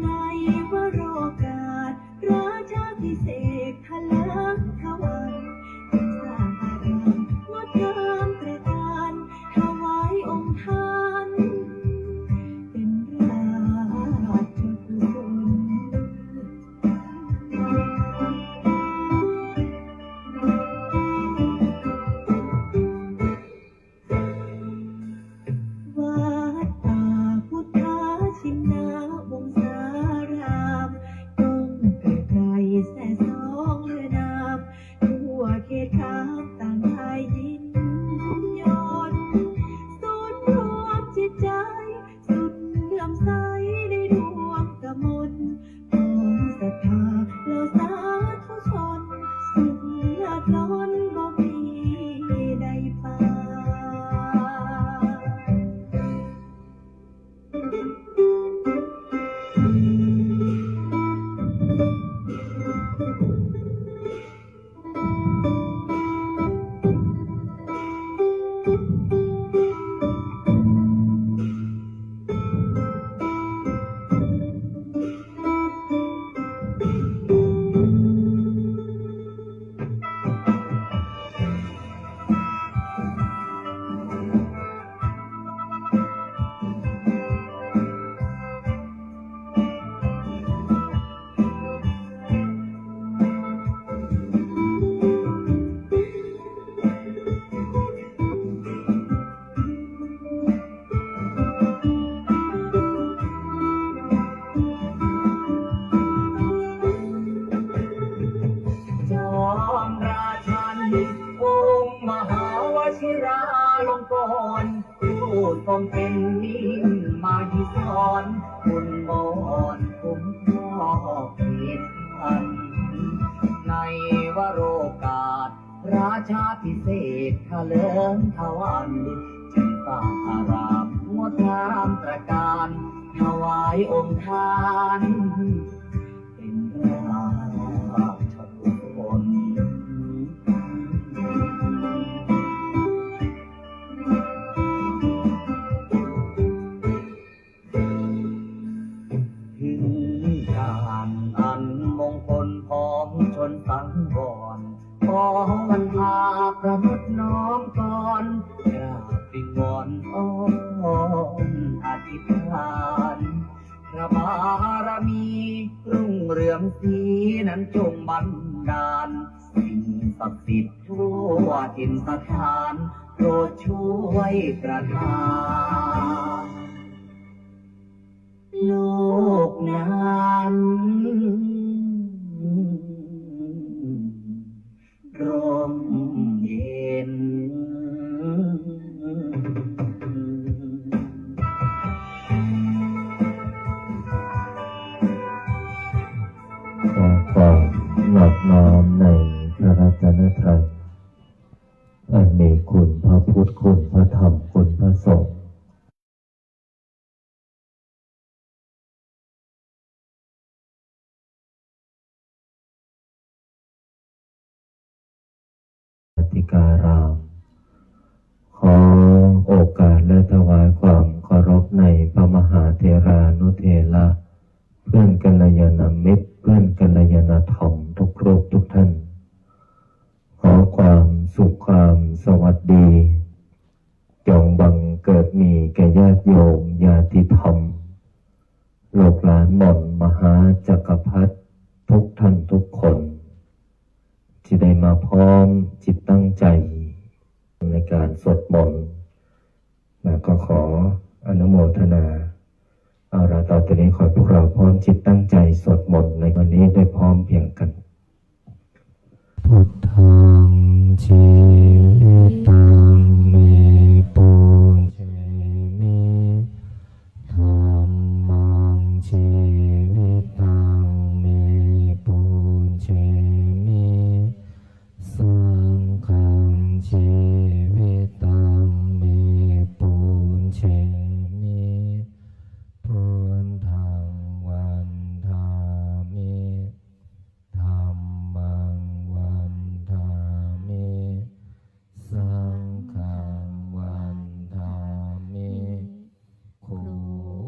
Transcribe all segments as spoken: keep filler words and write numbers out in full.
ในวโรกาสราชาภิเษกเถลิงถวัลย์ จึงสร้างอารามงดงามตระการ ถวายองค์ท่าน เป็นราชกุศล วัดป่าพุทธชินวงศาราม ต้องไกลๆ แสสองเรือนาม ทั่วเขตคามต่างได้ยินยนต์ ศูนย์รวมจิตใจ สุดเลื่อมใสในดวงกมล ของศรัทธาเหล่าสาธุชน สุขเลิศล้นบ่มีในปาน จอมราชัน องค์มหาวชิราลงกรณ์ ผู้ทรงเป็นมิ่งมหิศร คุณมอนคุ้มครองเขตพัน ในวโรกาส ราชาภิเษกเถลิงถวัลย์ จึงสร้างอารามงดงามตระการ ถวายองค์ท่าน เป็นราชกุศล ถึงยามอันมงคล พ้องชนสังวร ขอวันพาประมุขน้อมกลอน กราบวิงวอนอ้อนอธิษฐาน พระบารมีรุ่งเรืองศรีนั้นจงบันดาล สิ่งศักดิ์สิทธิ์ทั่วถิ่นสถาน โปรดช่วยประทาน ลูกนั้นร่มเย็น ขอความนอบน้อมในพระรัตนตรัย อันมีคุณพระพุทธ คุณพระธรรม คุณพระสงฆ์ ติการาม ขอโอกาสและถวายความเคารพในพระมหาเถรานุเถระ เพื่อนกัลยาณมิตร เพื่อนกัลยาณธรรมทุกรูปทุกท่าน ขอความสุขความสวัสดี จงบังเกิดมีแก่ญาติโยมญาติธรรม ลูกหลานหม่อมมหาจักรพรรดิทุกท่านทุกคน ที่ได้มาพร้อมจิตตั้งใจในการสวดมนต์ แล้วก็ขออนุโมทนา เอาละ ต่อไปนี้ขอให้พวกเราพร้อมจิตตั้งใจสวดมนต์ในวันนี้ได้พร้อมเพรียงกัน Buddhaṃ jīvitaṃ me pūjemi, dhammaṃ jīvitaṃ me pūjemi, saṅghaṃ jīvitaṃ me pūjemi, buddhaṃ vandāmi, dhammaṃ vandāmi, saṅghaṃ vandāmi. ครู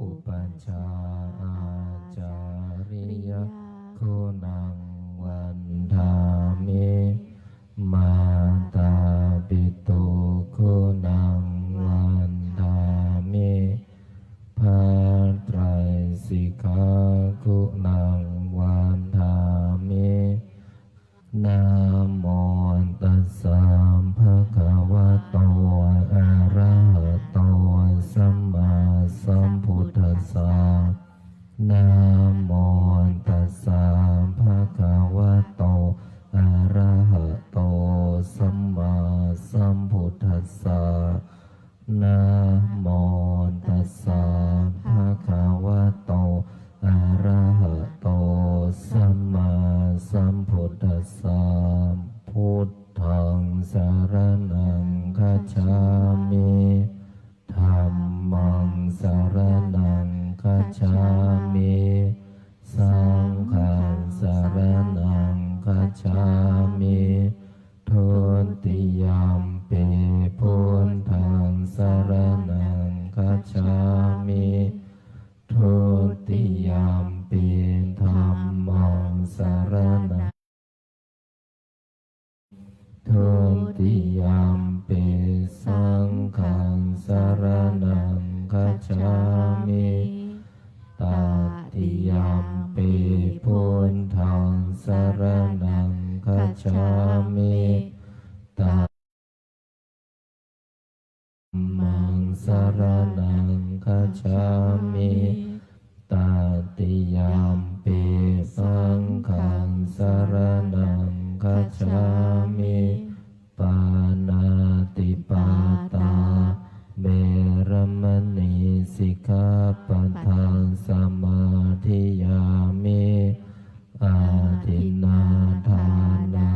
อุปัชฌาย์อา Ācariyaguṇaṃ vandāmi, mātāpituguṇaṃ vandāmi, bhātrāisikāguṇaṃ vandāmi. Namo tassa bhagavato arahato sammāsambuddhassa. Namo tassa bhagavato arahato sammāsambuddhassa. Namo tassa bhagavato arahato sammāsambuddhassa. Buddhaṃ saraṇaṃ gacchāmi. Dhammaṃ saraṇaṃ gacchāmi. Saṅghaṃ saraṇaṃ gacchāmi. Dutiyampi buddhaṃ saraṇaṃ gacchāmi. Dutiyampi dhammaṃ saraṇaṃ. Dutiyampi saṅghaṃ saraṇaṃ gacchāmi. Tatiyampi buddhaṃ saraṇaṃ gacchāmi. Dhammaṃ saraṇaṃ gacchāmi. Tatiyampi saṅghaṃ saraṇaṃ gacchāmi. Pāṇātipātā veramaṇī sikkhāpadaṃ samādiyāmi. Adinnādānā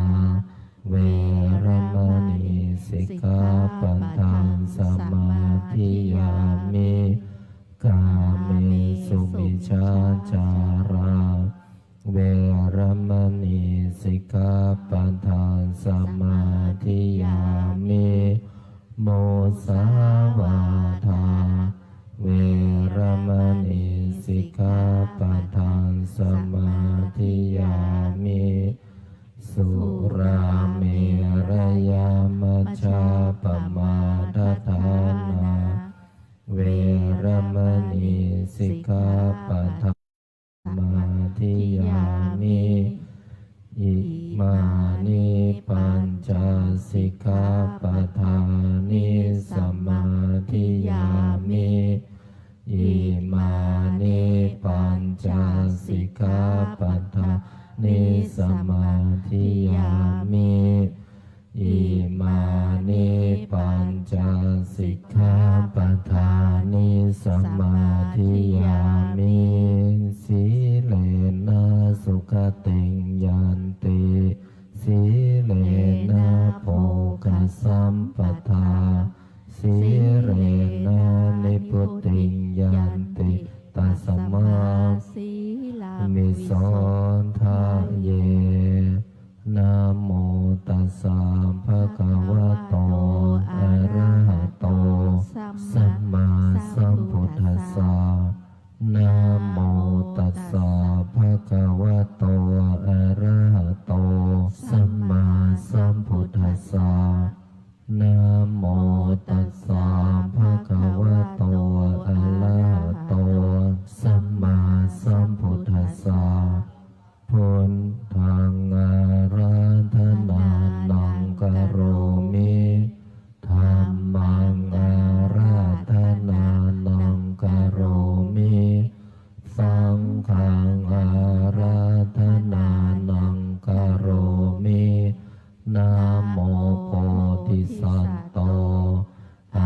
veramaṇī sikkhāpadaṃ samādiyāmi. Kāmesu micchācārā veramaṇī sikkhāpadaṃ samādiyāmi. Musāvādā veramaṇī sikkhāpadaṃ samādiyāmi. Surāmerayamajjapamādaṭṭhānā veramaṇī sikkhāpadaṃ samādiyāmi. Imāni pañca sikkhāpadāni samādiyāmi. Imāni pañca sikkhāpadāni samādiyāmi. Imāni pañca sikkhāpadāni samādiyāmi. Sīlena sugatiṃ yanti, sīlena bhogasampadā, sīlena nibbutiṃ yanti, tasmā sīlāmi sodhaye. Namo tassa bhagavato arahato sammāsambuddhassa. Namo tassa bhagavato arahato sammāsambuddhassa. Namo tassa bhagavato arahato sammāsambuddhassa. Buddhaṃ ārādhanānaṃ karomi. Dhammaṃ ārādhanānaṃ karomi. Saṅghaṃ ārādhanānaṃ karomi. Namo bodhisatto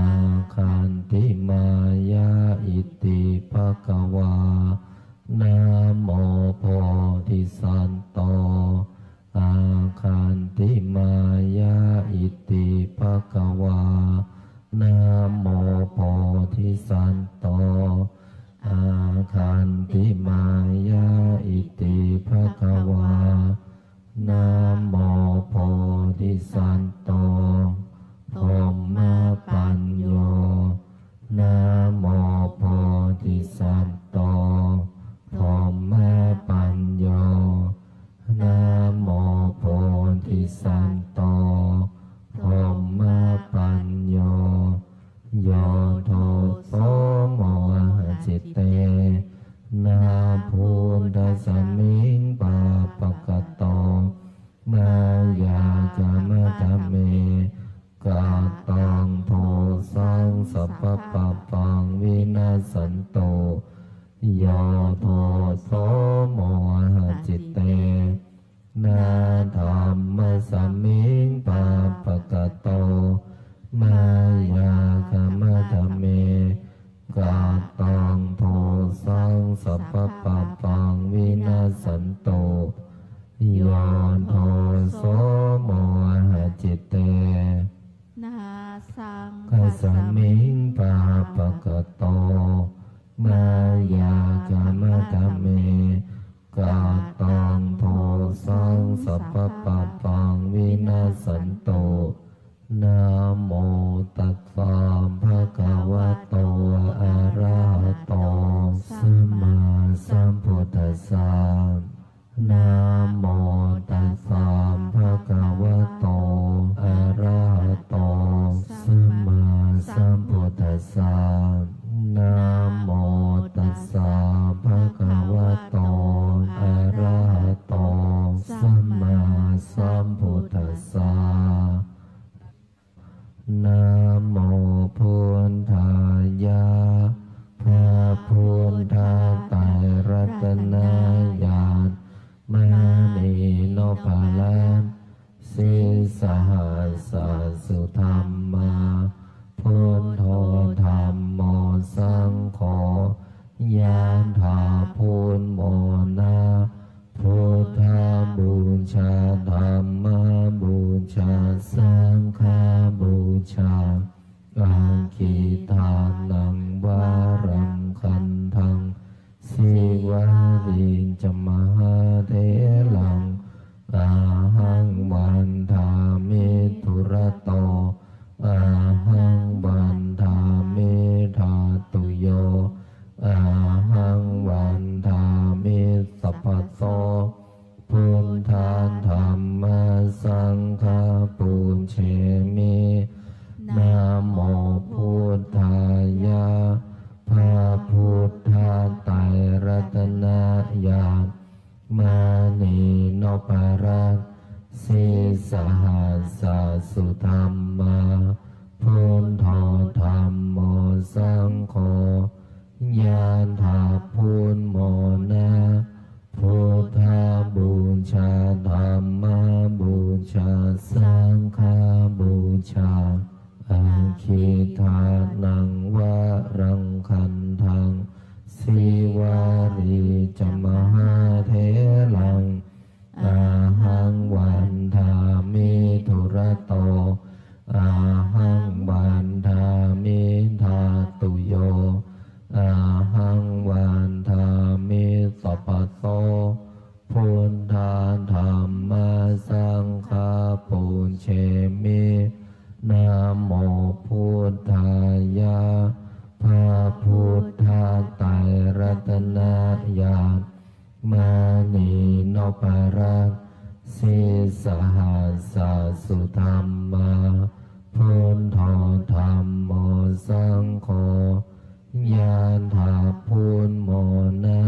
āgantimāya iti bhagavā. Namo bodhisatto āgantimāya iti bhagavā. Namo bodhisatto āgantimāya iti bhagavā. Namo bodhisatto brahmapañño. Namo bodhisatto brahma na buddhasmiṃ pāpakato mayā khamatha me kataṃ dosaṃ sabbapāpaṃ vinassantu yo doso mohacitte na dhammasmiṃ pāpakato mayā khamatha me kataṃ dosaṃ sabbapāpaṃ vinassantu yo doso mohacitte na saṅghasmiṃ pāpakato mayā khamatha me kataṃ dosaṃ sabbapāpaṃ vinassantu. Namo tassa bhagavato arahato sammāsambuddhassa. Namo tassa bhagavato arahato sammāsambuddhassa. Namo tassa bhagavato arahato sammāsambuddhassa. Namo buddhāya. พระพุทธไตรรัตนญาณ มณีนพรัตน์ sīsahassa-sudhammā, buddho dhammo saṅgho, ñāṇābhūmona, buddhapūjā, dhammapūjā, saṅghapūjā, aggidānaṃ varaṃ gandhaṃ, sīvalī ca mahātheraṃ, ahaṃ vandāmi dūrato, ahaṃ vandāmi dhātuyo, ahaṃ vandāmi sabbaso, buddha dhamma saṅgha pūjemi. Namo buddhāya. พระพุทธไตรรัตนญาณ มณีนพรัตน์ sīsahassa-sudhammā, buddho dhammo saṅgho, ñāṇābhūmona, buddhapūjā, dhammapūjā, saṅghapūjā, aggidānaṃ varaṃ gandhaṃ, sīvalī ca mahātheraṃ, ahaṃ vandāmi dūrato, ahaṃ vandāmi dhātuyo, ahaṃ vandāmi sabbaso, buddha dhamma saṅgha pūjemi. Namo buddhāya. พระพุทธไตรรัตนญาณ มณีนพรัตน์ sīsahassa-sudhammā, buddho dhammo saṅgho, ñāṇābhūmona,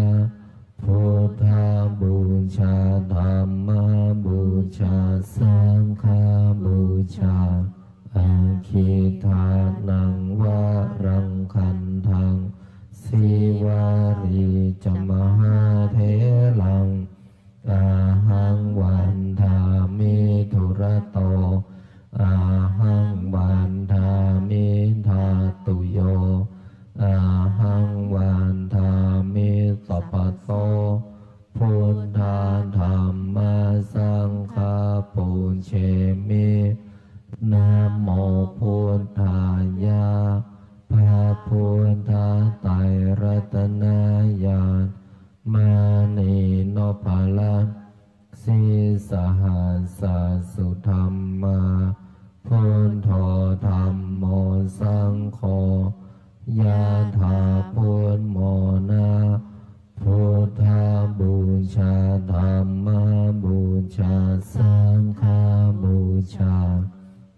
buddhapūjā, dhammapūjā, saṅghapūjā, aggidānaṃ varaṃ gandhaṃ, sīvalī ca mahātheraṃ, ahaṃ vandāmi dūrato, ahaṃ vandāmi dhātuyo, ahaṃ vandāmi sabbaso, buddha dhamma saṅgha pūjemi. Namo buddhāya. พระพุทธไตรรัตนญาณ มณีนพรัตน์ sīsahassa-sudhammā, buddho dhammo saṅgho, ñāṇābhūmona, buddhapūjā, dhammapūjā, saṅghapūjā,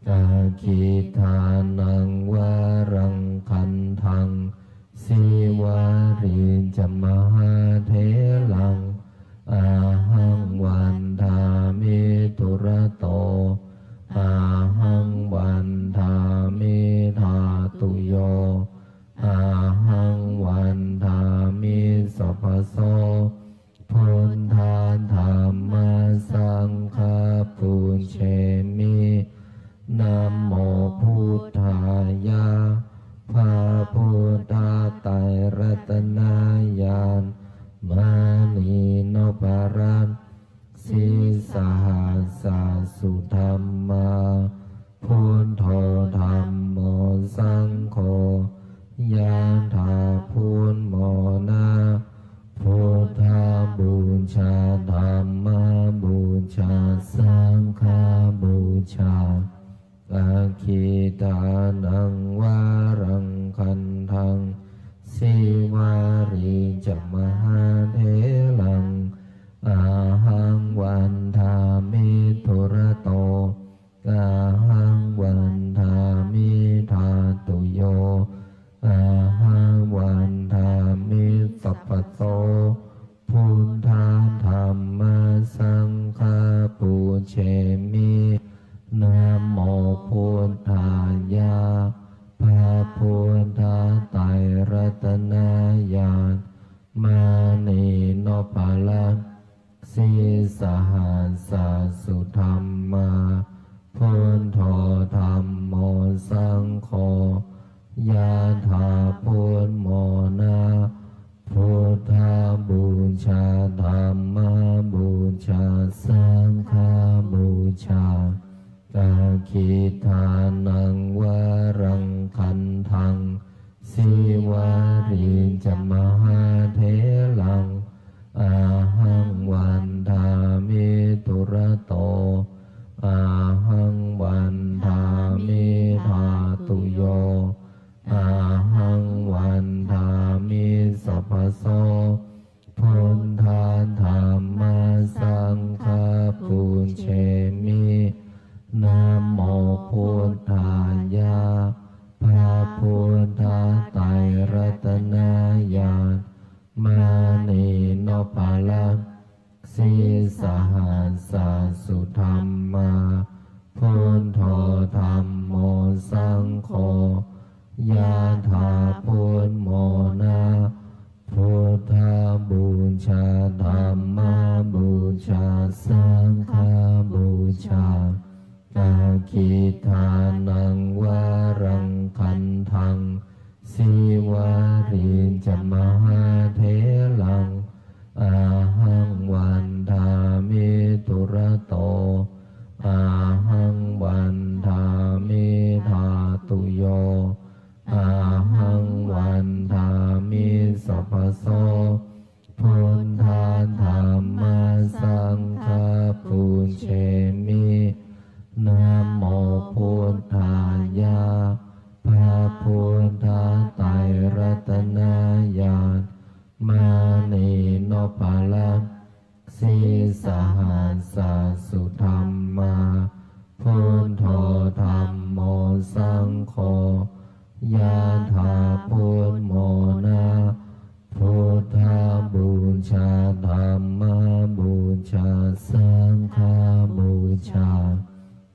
aggidānaṃ varaṃ gandhaṃ, sīvalī ca mahātheraṃ ahaṃ vandāmi dūrato ahaṃ vandāmi dhātuyo ahaṃ vandāmi sabbaso. Buddha dhamma saṅgha pūjemi. Namo buddhāya. พระพุทธไตรรัตนญาณ มณีนพรัตน์ sīsahassa sudhammā. Buddho dhammo saṅgho, yathā buddhamona. Buddhapūjā dhammapūjā saṅghapūjā. Dakkhiṇānaṃ varaṃ khandhaṃ, sīvalī ca mahātheraṃ. Ahaṃ vandāmi dūrato, ahaṃ vandāmi dhātuyo, ahaṃ vandāmi sabbaso. Buddha dhamma saṅgha pūjemi. Namo buddhāya. พระพุทธไตรรัตนญาณ มณีนพรัตน์ sīsahassa sudhammā. Buddho dhammo saṅgho, yathā buddhamona. Buddhapūjā dhammapūjā saṅghapūjā. Dakkhiṇānaṃ varaṃ khandhaṃ, sīvalī ca mahātheraṃ. Ahaṃ vandāmi dūrato, ahaṃ vandāmi dhātuyo, ahaṃ vandāmi sabbaso. Buddha dhamma saṅgha pūjemi. Namo buddhāya. พระพุทธไตรรัตนญาณ มณีนพรัตน์ sīsahassa sudhammā. Buddho dhammo saṅgho, yathā buddhamona. Buddhapūjā dhammapūjā saṅghapūjā. Dakkhiṇānaṃ varaṃ khandhaṃ, sīvalī ca mahātheraṃ. Ahaṃ vandāmi dūrato, ahaṃ vandāmi dhātuyo, ahaṃ vandāmi sabbaso. Buddha dhamma saṅgha pūjemi. Namo buddhāya. พระพุทธไตรรัตนญาณ มณีนพรัตน์ sīsahassa sudhammā. Buddho dhammo saṅgho, yathā buddhamona. Buddhapūjā dhammapūjā saṅghapūjā.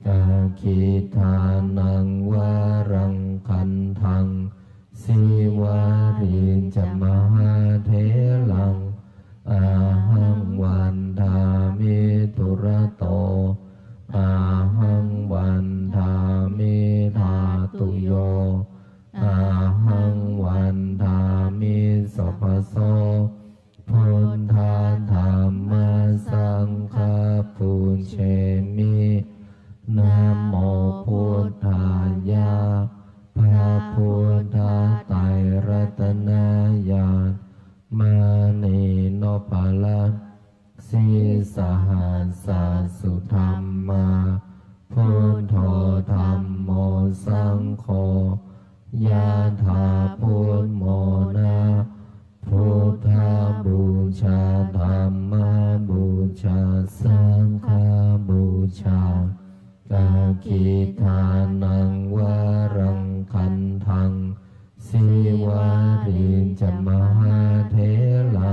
Dakkhiṇānaṃ varaṃ khandhaṃ, sīvalī ca mahātheraṃ. Ahaṃ vandāmi dūrato, ahaṃ vandāmi dhātuyo, ahaṃ vandāmi sabbaso. Buddha dhamma saṅgha pūjemi. Namo buddhāya. พระพุทธไตรรัตนญาณ มณีนพรัตน์ sīsahassa sudhammā. Buddho dhammo saṅgho, yathā buddhamona. Buddhapūjā dhammapūjā saṅghapūjā. Dakkhiṇānaṃ varaṃ khandhaṃ, sīvalī ca mahātheraṃ.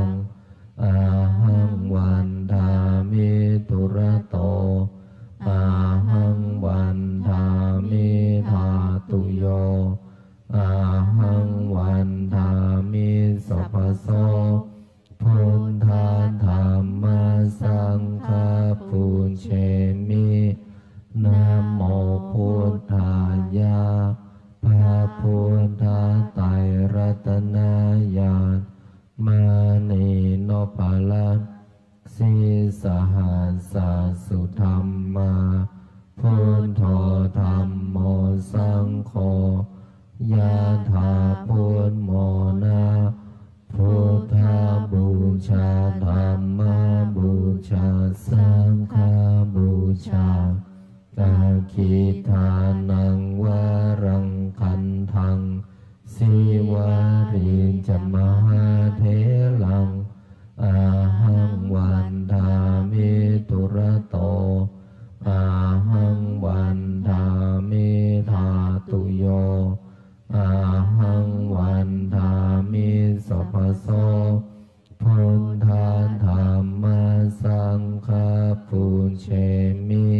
Mānī nopalak- -ssī sahassā sudhammā, buddho dhammo saṅgho, yathā buddhamona. Buddhapūjā, dhammapūjā, saṅghapūjā, aggidānaṃ varaṃ gandhaṃ, sīvalī ca mahātheraṃ, ahaṃ vandāmi dūrato, ahaṃ vandāmi dhātuyo, ahaṃ vandāmi sabbaso. Buddha dhamma saṅgha pūjemi.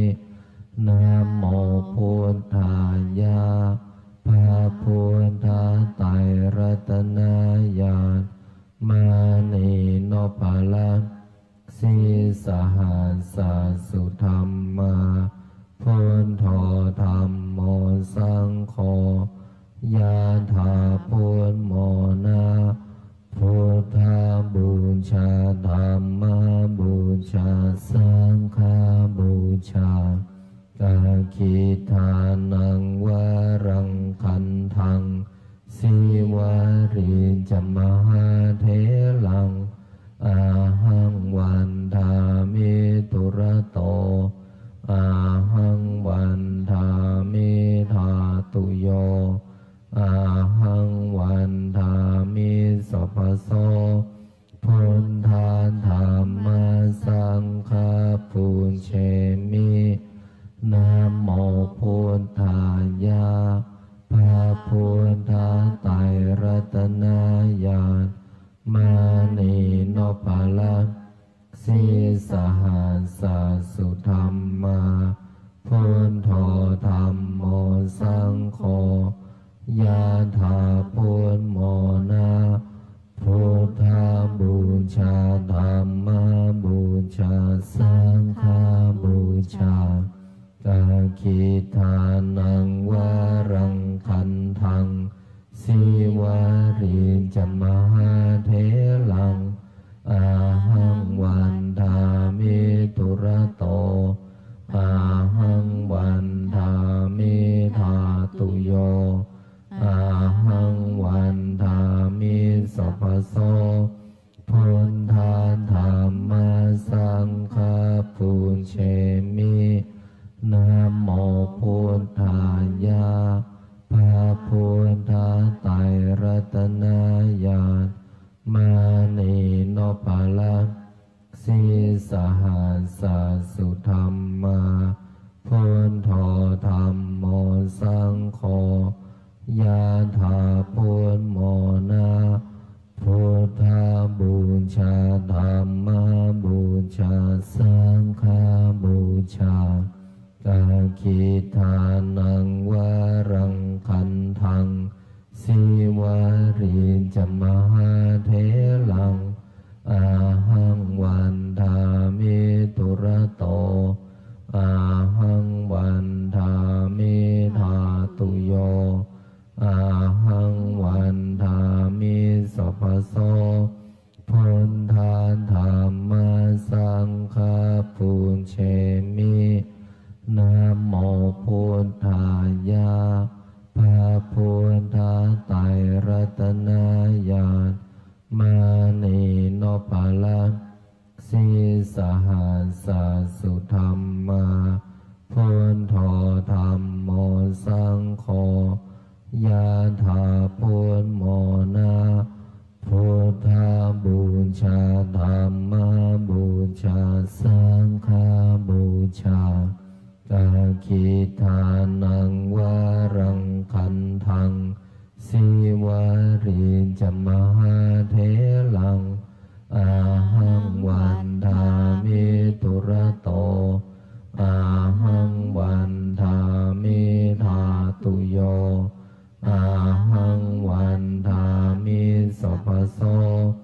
Namo buddhāya. พระพุทธไตรรัตนญาณ Mānī nopalak- -ssī sahassā sudhammā, buddho dhammo saṅgho, yathā buddhamona. Buddhapūjā, dhammapūjā, saṅghapūjā, aggidānaṃ varaṃ gandhaṃ, sīvalī ca mahātheraṃ, ahaṃ vandāmi dūrato, ahaṃ vandāmi dhātuyo, ahaṃ vandāmi sabbaso. Buddha dhamma saṅgha pūjemi. Namo buddhāya. พระพุทธไตรรัตนญาณ Mānī nopalak- -ssī sahassā sudhammā, buddho dhammo saṅgho, yathā buddhamona. Buddhapūjā, dhammapūjā, saṅghapūjā, aggidānaṃ varaṃ gandhaṃ, sīvalī ca mahātheraṃ, ahaṃ vandāmi dūrato, ahaṃ vandāmi dhātuyo, ahaṃ vandāmi sabbaso. Buddha dhamma saṅgha pūjemi. Namo buddhāya. พระพุทธไตรรัตนญาณ Mānī nopalak- -ssī sahassā sudhammā, buddho dhammo saṅgho, yathā buddhamona. Buddhapūjā, dhammapūjā, saṅghapūjā, aggidānaṃ varaṃ gandhaṃ, sīvalī ca mahātheraṃ, ahaṃ vandāmi dūrato, ahaṃ vandāmi dhātuyo, ahaṃ vandāmi sabbaso. Buddha dhamma saṅgha pūjemi. Namo buddhāya. พระพุทธไตรรัตนญาณ Mānī nopalak- -ssī sahassā sudhammā, buddho dhammo saṅgho, yathā buddhamona. Buddhapūjā, dhammapūjā, saṅghapūjā, aggidānaṃ varaṃ gandhaṃ, sīvalī ca mahātheraṃ, ahaṃ vandāmi dūrato, ahaṃ vandāmi dhātuyo, ahaṃ vandāmi sabbaso.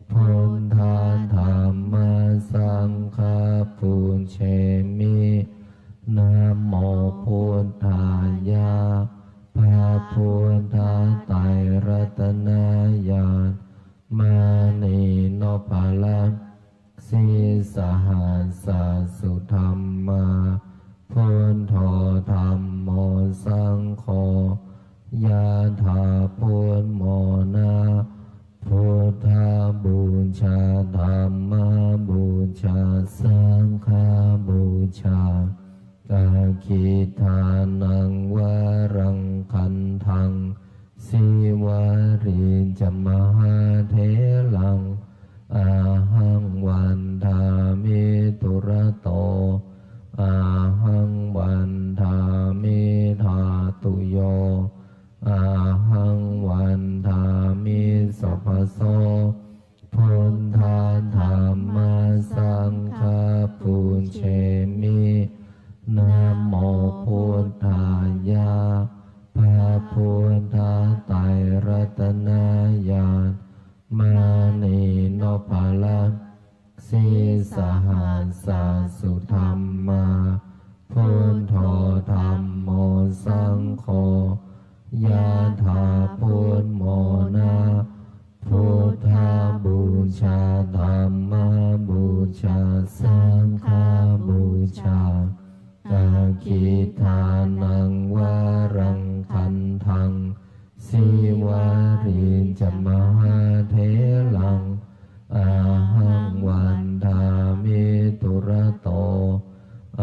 Buddha dhamma saṅgha pūjemi. Namo buddhāya. saṅghapūjā. Kakkhitānaṃ varaṃ gandhaṃ sīvalī ca mahātheraṃ ahaṃ vandāmi dūrato ahaṃ vandāmi dhātuyo ahaṃ vandāmi sabbaso. Buddha dhamma saṅgha pūjemi. Namo buddhāya. พระพุทธไตรรัตนญาณ มณีนพรัตน์ sīsahassa sudhammā. Buddho dhammo saṅgho, yathā buddhamona. Buddhapūjā dhammapūjā saṅghapūjā. Kakkhitānaṃ varaṃ gandhaṃ sīvalī ca mahātheraṃ ahaṃ vandāmi dūrato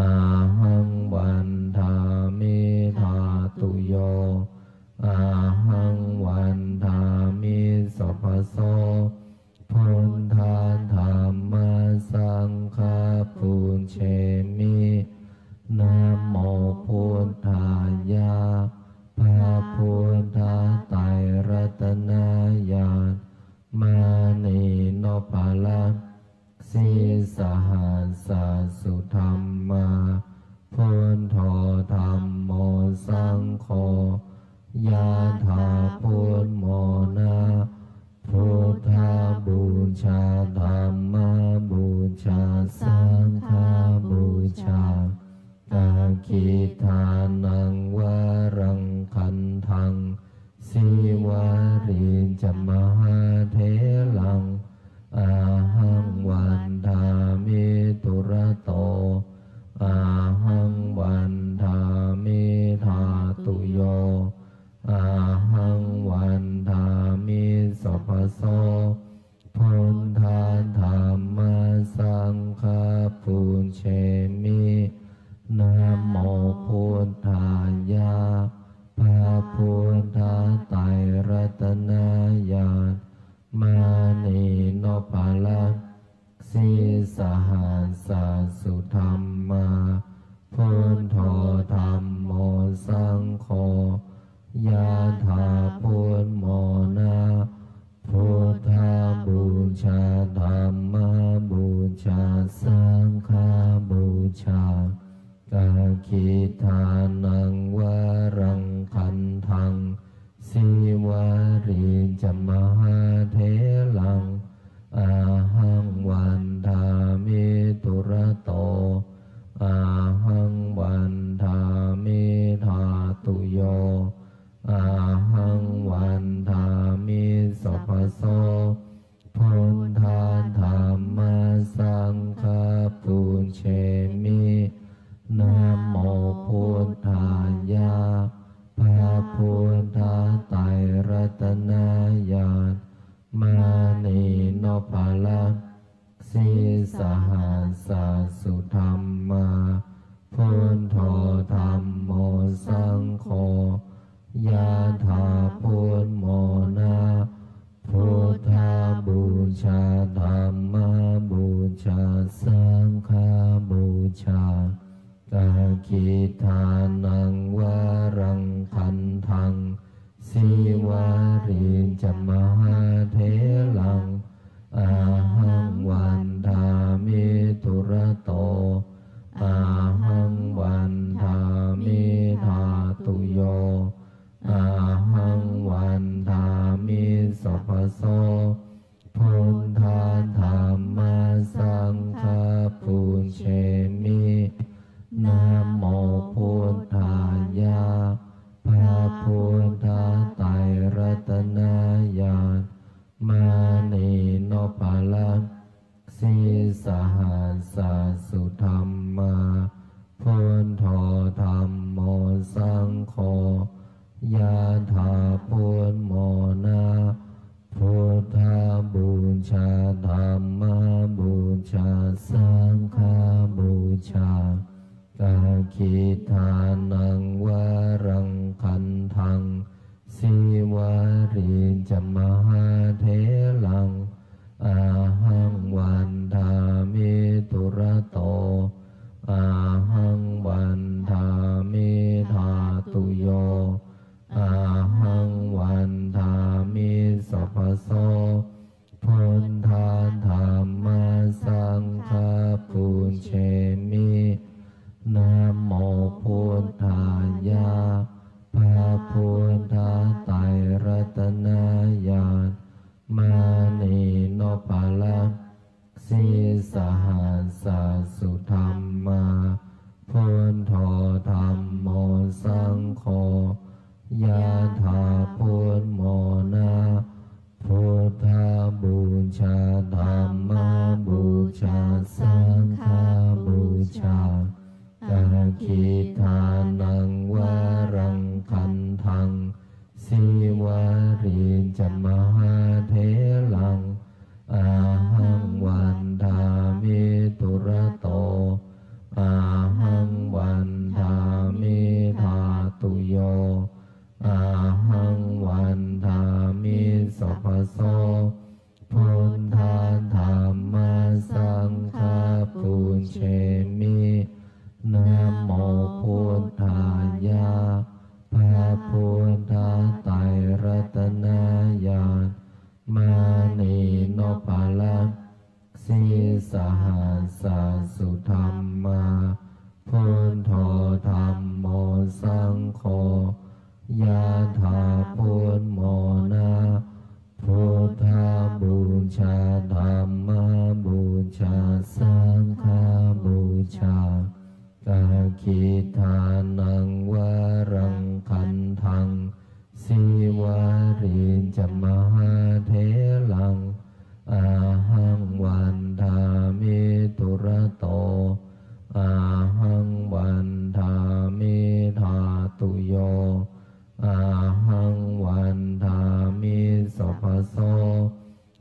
ahaṃ vandāmi dhātuyo ahaṃ vandāmi sabbaso. Buddha dhamma saṅgha pūjemi. Namo buddhāya. พระพุทธไตรรัตนญาณ มณีนพรัตน์ sīsahassa sudhammā. Buddho dhammo saṅgho, yathā buddhamona. Buddhapūjā dhammapūjā saṅghapūjā. Kakkhitānaṃ varaṃ gandhaṃ sīvalī ca mahātheraṃ ahaṃ vandāmi dūrato ahaṃ vandāmi dhātuyo ahaṃ vandāmi sabbaso. Buddha dhamma saṅgha pūjemi. Namo buddhāya. พระพุทธไตรรัตนญาณ มณีนพรัตน์ sīsahassa sudhammā. Buddho dhammo saṅgho, yathā buddhamona. Buddhapūjā dhammapūjā saṅghapūjā. Kakkhitānaṃ varaṃ gandhaṃ sīvalī ca mahātheraṃ ahaṃ vandāmi dūrato ahaṃ vandāmi dhātuyo ahaṃ vandāmi sabbaso. Buddha dhamma saṅgha pūjemi. Namo buddhāya. พระพุทธไตรรัตนญาณ มณีนพรัตน์ sīsahassa sudhammā. Buddho dhammo saṅgho, yathā buddhamona. Buddhapūjā dhammapūjā saṅghapūjā. Kakkhitānaṃ varaṃ gandhaṃ sīvalī ca mahātheraṃ ahaṃ vandāmi dūrato ahaṃ vandāmi dhātuyo ahaṃ vandāmi sabbaso. Buddha dhamma saṅgha pūjemi. Namo buddhāya. พระพุทธไตรรัตนญาณ มณีนพรัตน์ sīsahassa sudhammā. Buddho dhammo saṅgho, yathā buddhamona. Buddhapūjā dhammapūjā saṅgha jā. Dakkhiṇānaṃ varaṃ gandhaṃ sīvalī ca mahātheraṃ ahaṃ vandāmi dūrato ahaṃ vandāmi dhātuyo ahaṃ vandāmi sabbaso buddha dhamma saṅgha pūjemi. Namo buddhāya พระพุทธไตรรัตนญาณ มณีนพรัตน์ sīsahassa sudhammā buddho dhammo saṅgho yathā buddhamona buddhapūjā dhammapūjā saṅghapūjā. Dakkhiṇānaṃ varaṃ gandhaṃ sīvalī ca mahātheraṃ ahaṃ vandāmi dūrato ahaṃ vandāmi dhātuyo ahaṃ vandāmi sabbaso buddha dhamma saṅgha pūjemi. Namo buddhāya พระพุทธไตรรัตนญาณ มณีนพรัตน์ sīsahassa sudhammā buddho dhammo saṅgho yathā buddhamona buddhapūjā dhammapūjā saṅghapūjā. Dakkhiṇānaṃ varaṃ gandhaṃ sīvalī ca mahātheraṃ ahaṃ vandāmi dūrato ahaṃ vandāmi dhātuyo ahaṃ vandāmi sabbaso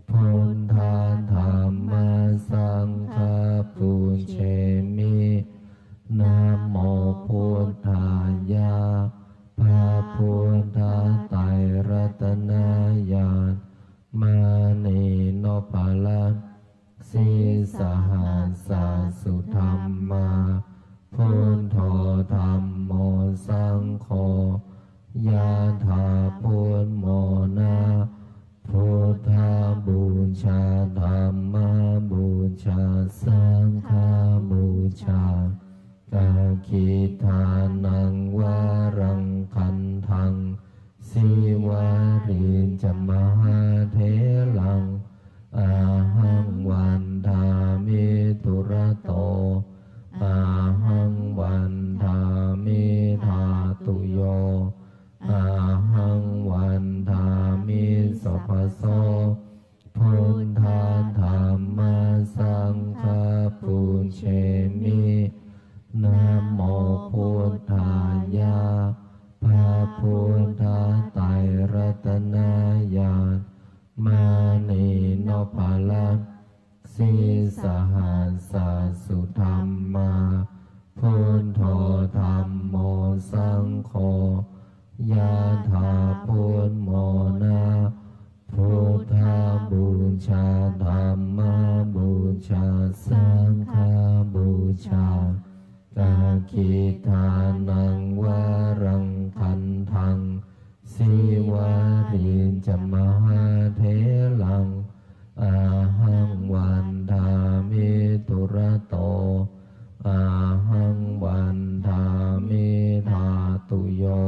buddha dhamma saṅgha pūjemi. Namo buddhāya พระพุทธไตรรัตนญาณ มณีนพรัตน์ sīsahassa sudhammā buddho dhammo saṅgho yathā buddhamona buddhapūjā dhammapūjā saṅghapūjā. Dakkhiṇānaṃ varaṃ gandhaṃ sīvalī ca mahātheraṃ ahaṃ vandāmi dūrato ahaṃ vandāmi dhātuyo ahaṃ vandāmi sabbaso buddha dhamma saṅgha pūjemi. Namo buddhāya พระพุทธไตรรัตนญาณ มณีนพรัตน์ sīsahassa sudhammā buddho dhammo saṅgho yathā buddhamona buddhapūjā dhammapūjā saṅghapūjā. Dakkhiṇānaṃ varaṃ gandhaṃ sīvalī ca mahātheraṃ ahaṃ vandāmi dūrato ahaṃ vandāmi dhātuyo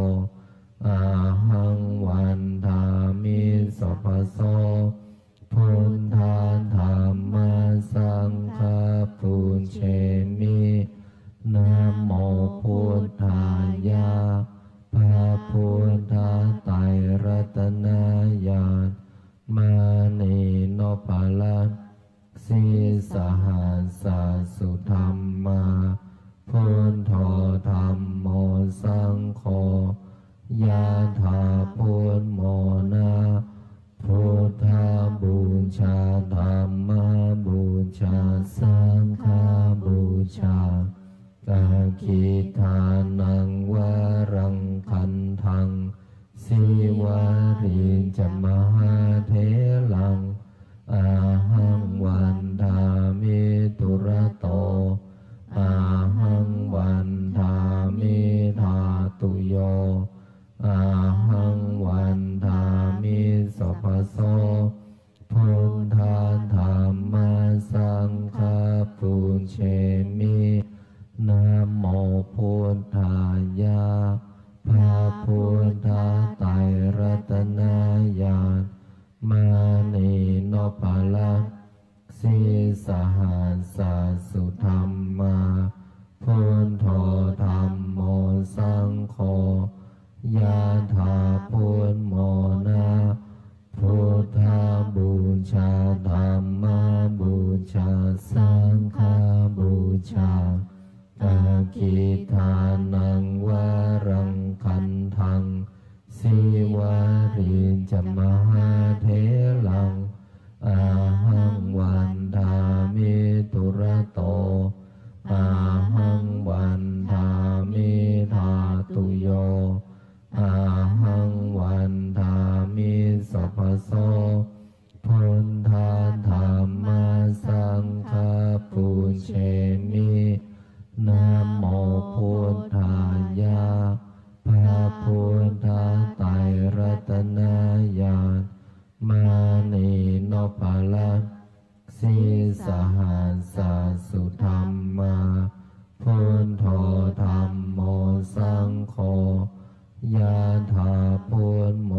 ahaṃ vandāmi sabbaso buddha dhamma saṅgha pūjemi. Namo buddhāya พระพุทธไตรรัตนญาณ มณีนพรัตน์ sīsahassa sudhammā buddho dhammo saṅgho yathā buddhamona buddhapūjā dhammapūjā saṅghapūjā. Kakkhitānaṃ varaṃ gandhaṃ sīvalī ca mahātheraṃ ahaṃ vandāmi dūrato ahaṃ vandāmi dhātuyo ahaṃ vandāmi sabbaso. Buddha dhamma saṅgha pūjemi. Namo buddhāya. พระพุทธไตรรัตนญาณ มณีนพรัตน์ sīsahassa sudhammā. Buddho dhammo saṅgho ยะถา พุทโธ นะ Buddhapūjā dhammapūjā saṅghapūjā. Kakkhitānaṃ varaṃ gandhaṃ sīvalī ca mahātheraṃ ahaṃ vandāmi dūrato ahaṃ vandāmi dhātuyo ahaṃ vandāmi sabbaso. Buddha dhamma saṅgha pūjemi. Namo buddhāya. พระพุทธไตรรัตนญาณ มณีนพรัตน์ sīsahassa sudhammā. Buddho dhammo saṅgho ยะถา พุทโธ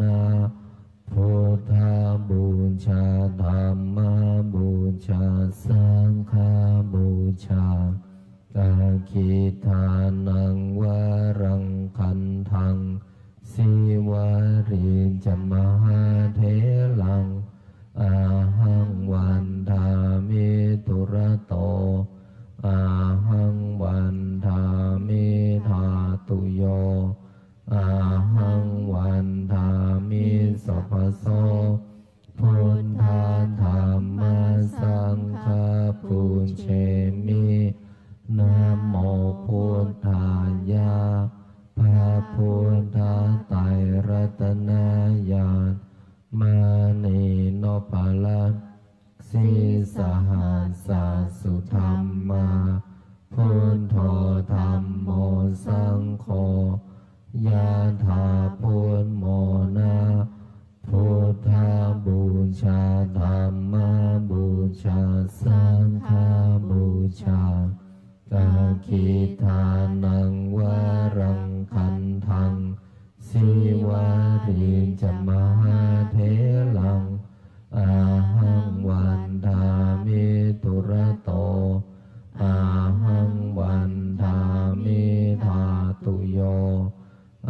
นะ Buddhapūjā dhammapūjā saṅghapūjā. Kakkhitānaṃ varaṃ gandhaṃ sīvalī ca mahātheraṃ ahaṃ vandāmi dūrato ahaṃ vandāmi dhātuyo ahaṃ vandāmi sabbaso. Buddha dhamma saṅgha pūjemi. Namo buddhāya. พระพุทธไตรรัตนญาณ มณีนพรัตน์ sīsahassa sudhammā. Buddho dhammo saṅgho ยะถา พุทโธ นะ Buddhapūjā dhammapūjā saṅghapūjā. Kakkhitānaṃ varaṃ gandhaṃ sīvalī ca mahātheraṃ ahaṃ vandāmi dūrato ahaṃ vandāmi dhātuyo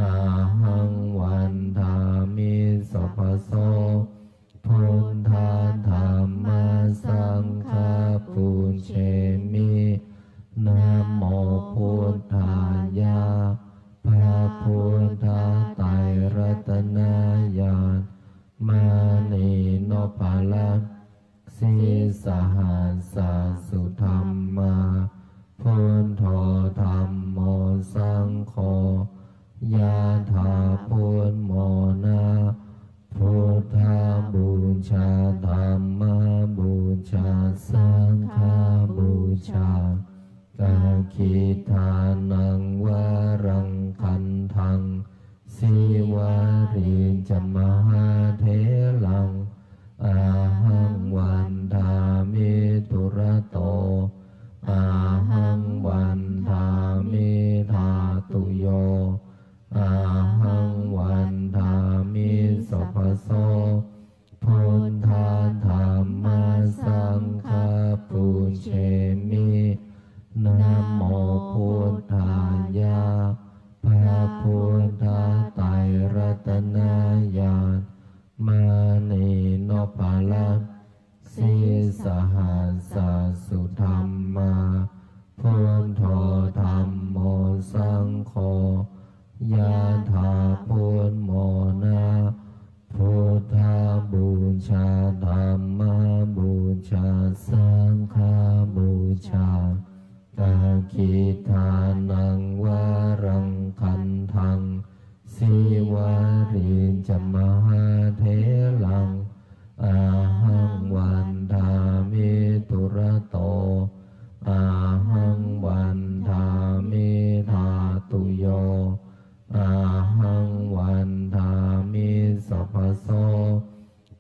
ahaṃ vandāmi sabbaso. Buddha dhamma saṅgha pūjemi. Namo buddhāya. พระพุทธไตรรัตนญาณ มณีนพรัตน์ sīsahassa sudhammā. Buddho dhammo saṅgho ยะถา พุทโธ นะ Buddhapūjā dhammapūjā saṅghapūjā. Kakkhitānaṃ varaṃ gandhaṃ sīvalī ca mahātheraṃ ahaṃ vandāmi dūrato ahaṃ vandāmi dhātuyo ahaṃ vandāmi sabbaso. Buddha dhamma saṅgha pūjemi. Namo buddhāya. พระพุทธไตรรัตนญาณ มณีนพรัตน์ sīsahassa sudhammā. Buddho dhammo saṅgho ยะถา พุทโธ นะ Buddhapūjā dhammapūjā saṅghapūjā. Dakkhiṇānaṃ varaṃ gandhaṃ sīvalī ca mahātheraṃ ahaṃ vandāmi dūrato ahaṃ vandāmi dhātuyo ahaṃ vandāmi sabbaso.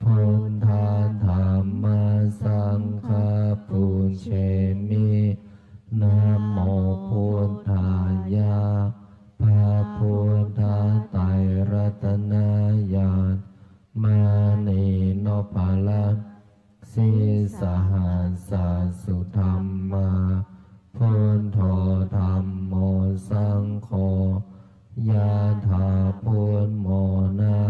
Buddha dhamma saṅgha pūjemi. Namo buddhāya. พระพุทธไตรรัตนญาณ มณีนพรัตน์ sīsahassa sudhammā. Buddho dhammo saṅgho ยะถา พุทโธ นะ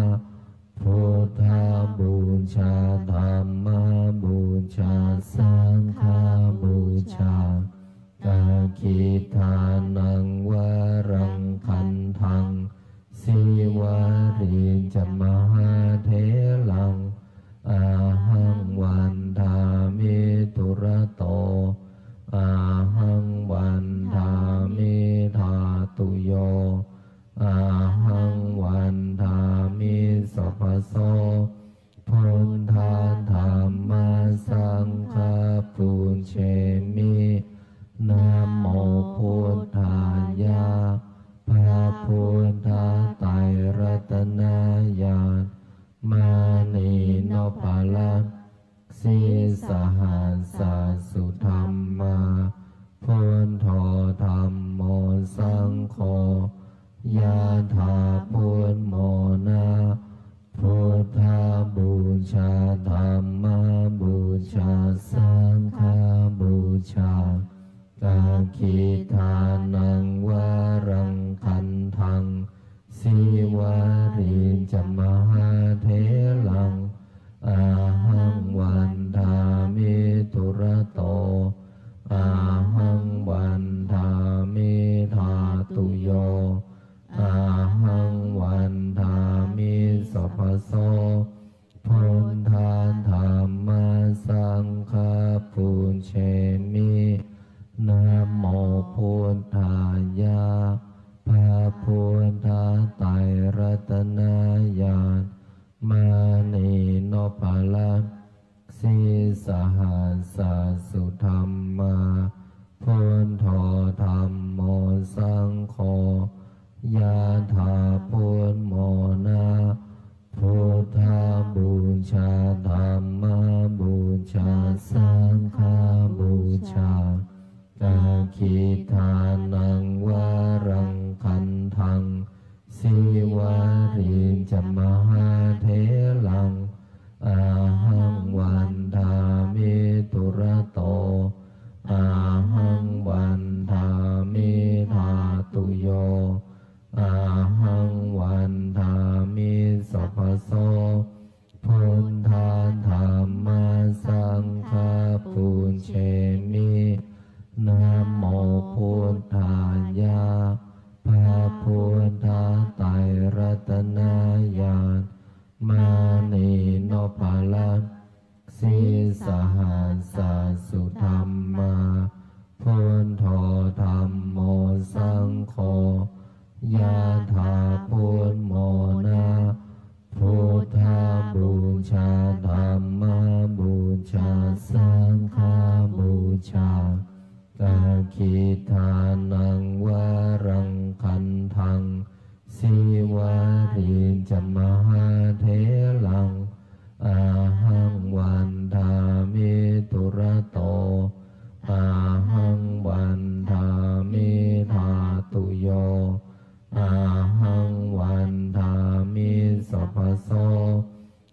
Buddhapūjā dhammapūjā saṅghapūjā. Dakkhiṇānaṃ varaṃ gandhaṃ sīvalī ca mahātheraṃ ahaṃ vandāmi dūrato ahaṃ vandāmi dhātuyo ahaṃ vandāmi sabbaso. Buddha dhamma saṅgha pūjemi. Namo buddhāya. พระพุทธไตรรัตนญาณ มณีนพรัตน์ sīsahassa sudhammā. Buddho dhammo saṅgho ยะถา พุทโธ นะ Buddhapūjā dhammapūjā saṅghapūjā. Dakkhiṇānaṃ varaṃ gandhaṃ sīvalī ca mahātheraṃ ahaṃ vandāmi dūrato ahaṃ vandāmi dhātuyo ahaṃ vandāmi sabbaso. Buddha dhamma saṅgha pūjemi. Namo buddhāya. พระพุทธไตรรัตนญาณ มณีนพรัตน์ sīsahassa sudhammā. Buddho dhammo saṅgho ยะถา พุทโธ นะ Buddhapūjā dhammapūjā saṅghapūjā. Dakkhiṇānaṃ varaṃ gandhaṃ sīvalī ca mahātheraṃ ahaṃ vandāmi dūrato ahaṃ vandāmi dhātuyo ahaṃ vandāmi sabbaso. Buddha dhamma saṅgha pūjemi. Namo buddhāya. พระพุทธไตรรัตนญาณ มณีนพรัตน์ sīsahassa sudhammā. Buddho dhammo saṅgho ยะถา พุทโธ นะ Buddhapūjā dhammapūjā saṅghapūjā. Dakkhiṇānaṃ varaṃ gandhaṃ sīvalī ca mahātheraṃ ahaṃ vandāmi dūrato ahaṃ vandāmi dhātuyo ahaṃ vandāmi sabbaso.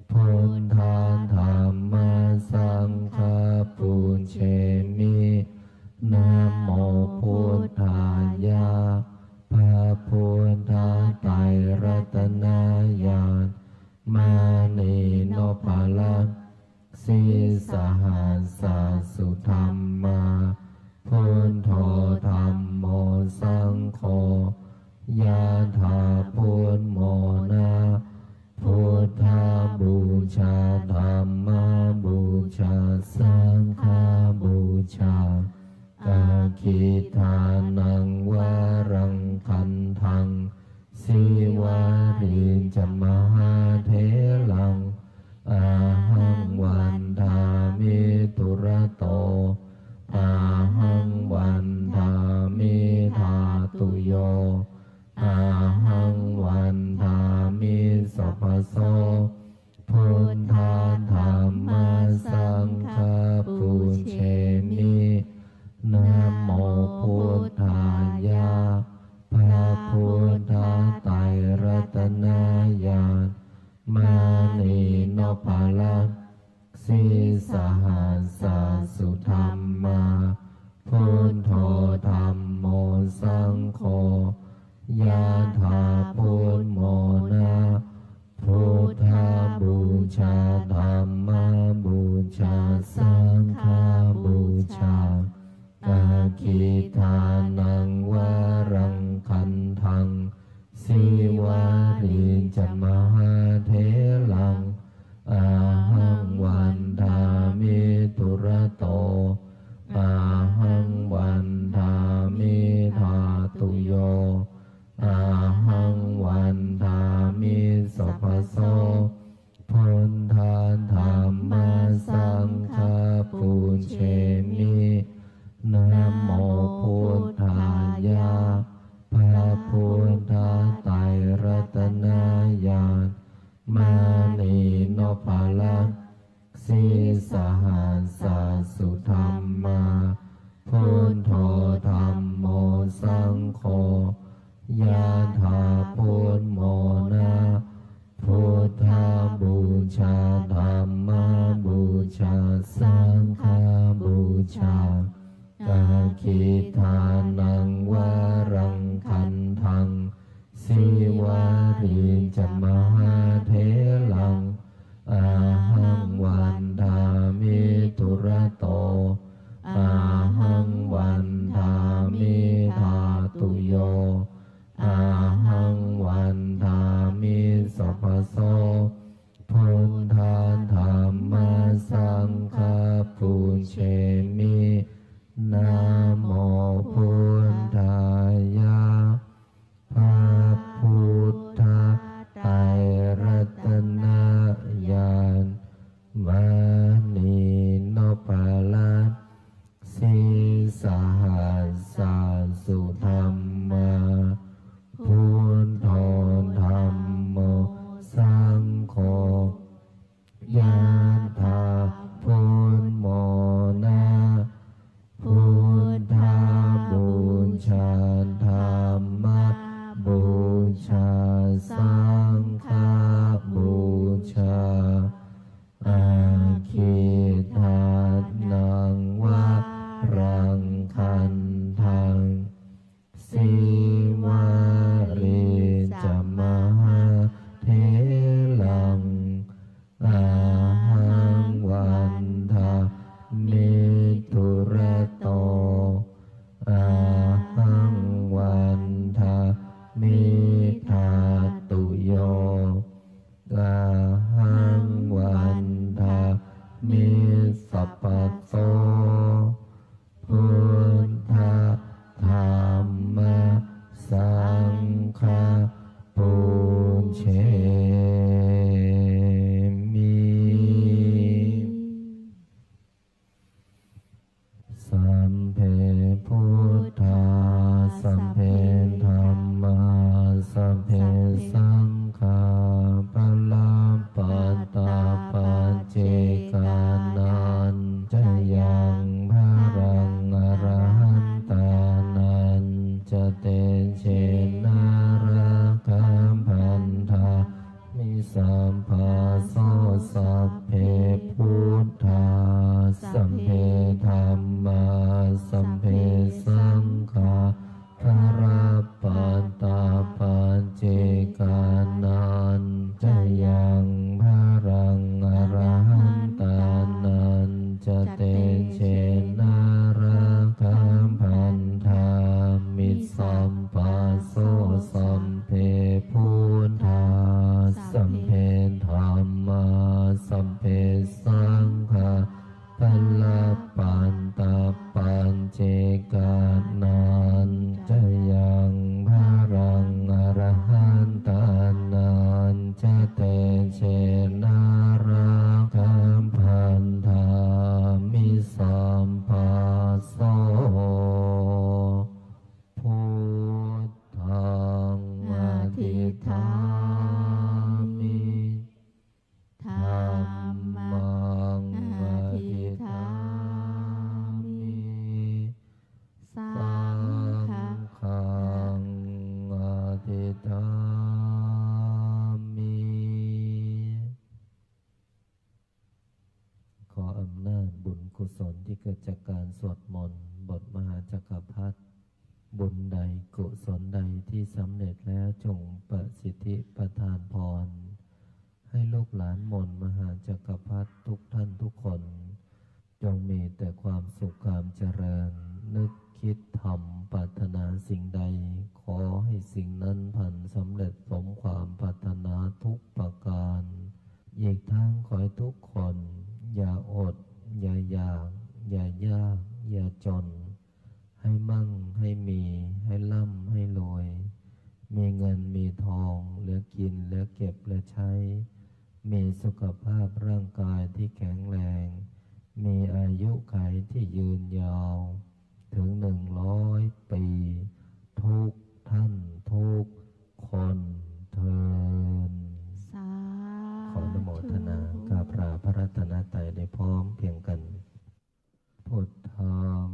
Buddha dhamma saṅgha pūjemi. Namo buddhāya. พระพุทธไตรรัตนญาณ มณีนพรัตน์ sīsahassa sudhammā. Dakkhiṇānaṃ varaṃ gandhaṃ sīvalī ca mahātheraṃ ahaṃ vandāmi dūrato ahaṃ vandāmi dhātuyo ahaṃ vandāmi sabbaso. Buddha dhamma saṅgha pūjemi. Namo buddhāya. พระพุทธไตรรัตนญาณ มณีนพรัตน์ sīsahassa sudhammā. Buddho dhammo saṅgho ยะถาพุทโธนะ Buddhapūjā Dhammapūjā Saṅghapūjā. Dakkhiṇānaṃ varaṃ gandhaṃ sīvalī ca mahātheraṃ ahaṃ vandāmi dūrato ahaṃ vandāmi dhātuyo ahaṃ vandāmi sabbaso. Buddha dhamma saṅgha pūjemi. Namo buddhāya. พระพุทธไตรรัตนญาณ มณีนพรัตน์ sīsahassa sudhammā. Buddho dhammo saṅgho ยะถาพุทโธนะ Buddhapūjā Dhammapūjā Saṅghapūjā. Dakkhiṇānaṃ varaṃ gandhaṃ sīvalī ca mahātheraṃ ahaṃ vandāmi dūrato ahaṃ vandāmi dhātuyo ahaṃ vandāmi sabbaso. Buddha dhamma saṅgha pūjemi. Namo buddhāya. พระพุทธไตรรัตนญาณ มณีนพรัตน์ sīsahassa sudhammā. Buddho dhammo saṅgho ยะถาพุทโธนะ Buddhapūjā Dhammapūjā Saṅghapūjā. Dakkhiṇānaṃ varaṃ gandhaṃ sīvalī ca mahātheraṃ ahaṃ vandāmi dūrato ahaṃ vandāmi dhātuyo ahaṃ vandāmi sabbaso. Buddha dhamma saṅgha pūjemi. Sabbe buddhā sabbe dhammā sabbe saṅghā balappattā paccekānañca yaṃ balaṃ arahantānañca tejena rakkhaṃ bandhā mi sabbaso. Sabbe buddhā sabbe dhammā sabbe saṅghā balappattā paccekānañca yaṃ balaṃ arahantānañca tejena rakkhaṃ bandhā mi sabbaso. Sabbe buddhā sabbe dhammā sabbe saṅghā balappattā paccekānañca จากการสวดมนต์บทมหาจักรพรรดิ บุญใดกุศลใดที่สำเร็จแล้วจงประสิทธิประทานพร ให้ลูกหลานมนต์มหาจักรพรรดิทุกท่านทุกคน จงมีแต่ความสุขความเจริญ นึกคิดทำปรารถนาสิ่งใด ขอให้สิ่งนั้นพลันสำเร็จสมความปรารถนาทุกประการ อีกทั้งขอให้ทุกคน อย่าอด อย่าอยาก อย่ายาก อย่าจน ให้มั่ง ให้มี ให้ร่ำ ให้รวย มีเงิน มีทอง เหลือกิน เหลือเก็บ เหลือใช้ มีสุขภาพร่างกายที่แข็งแรง มีอายุขัยที่ยืนยาว ถึงหนึ่งร้อยปี ทุกท่านทุกคนเทอญ สาธุ ขออนุโมทนากราบลาพระรัตนตรัยได้พร้อมเพียงกัน Buddhaṃ